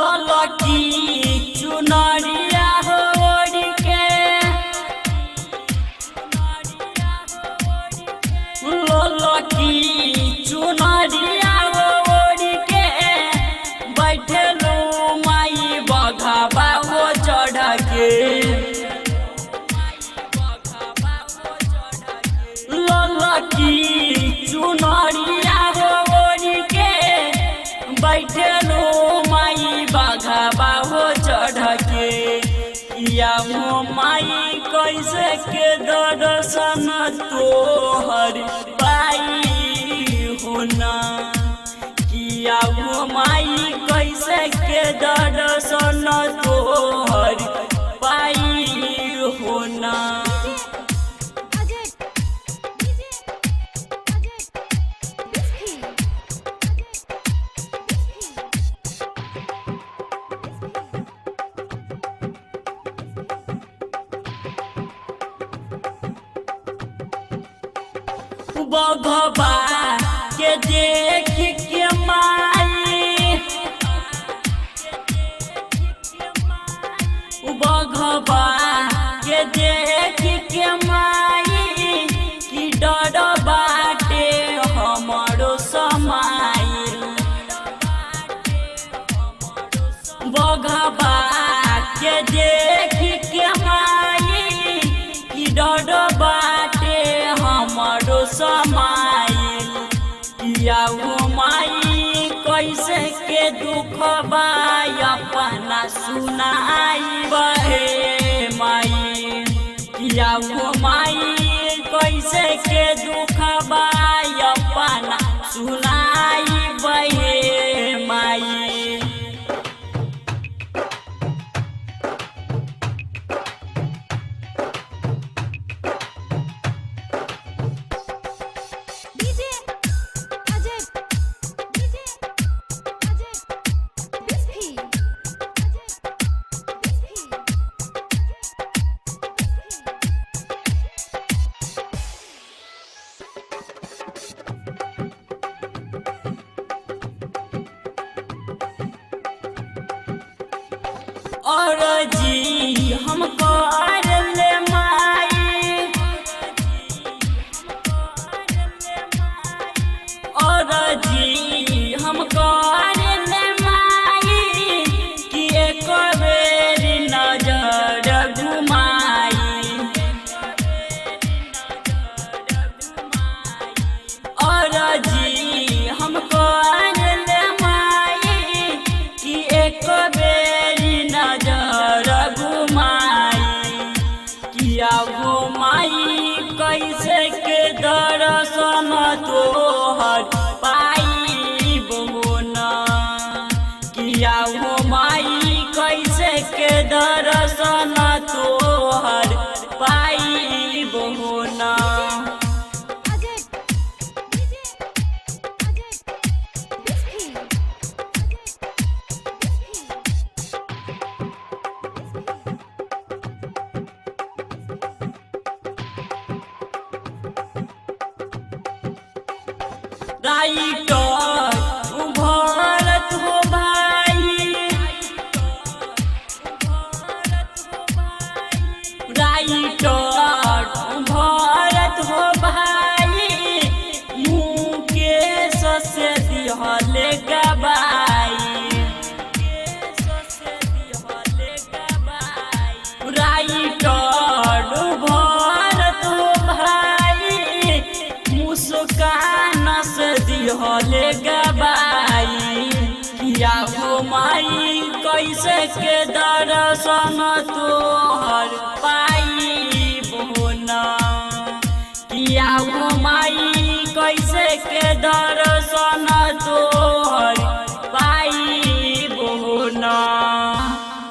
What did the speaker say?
ललकी चुनरिया हो ओढ़ के, ललकी चुनरिया हो ओढ़ के बैठलो माई बघाबा हो चढ़ के। ललकी चुनरिया हो ओढ़ के बैठलो माई बघाबा हो चढ़ के। या हो माई कैसे के दर्शन तोहर पाई होना, किया हो माई कैसे के दर्शन तोहर पाई होना। Ajay DJ Ajay Bisphi Ajay Bisphi. बघबा के देख के माई, बघबा के देख के माई कि डर बाटे हमरो समाइल। बघबा के देख के माई कि डर बाटे हमरो समाइल। किया हो माई कैसे के दुख बा अपना सुनाई बहे माई। किया हो माई कैसे के दुख बा अपना सुनाई बहे माई। DJ Ajay DJ Ajay Bisphi Ajay Bisphi. और जी हम कर ले माई, और जी हम कर ले माई कि एक बेर नजर घुमाई। और जी हम कर ले माई कि एक बेर नजर घुमाई। किया हो माई कैसे के दर्शन तोहर पाई बोना, किया हो माई कैसे के दर्शन तोहर पाई बोना। Ajay DJ Ajay Bisphi Ajay Bisphi. Writer Bharat हो भाई, राइटर भरत हो भाई मुकेश से दिहले गबाई। राइटर भरत हो भाई मुस्कान से दिहले गबाई। किया हो माई कैसे के दर्शन तोहर पाई बोना, किया हो माई कैसे के दर्शन तोहर पाई बोना।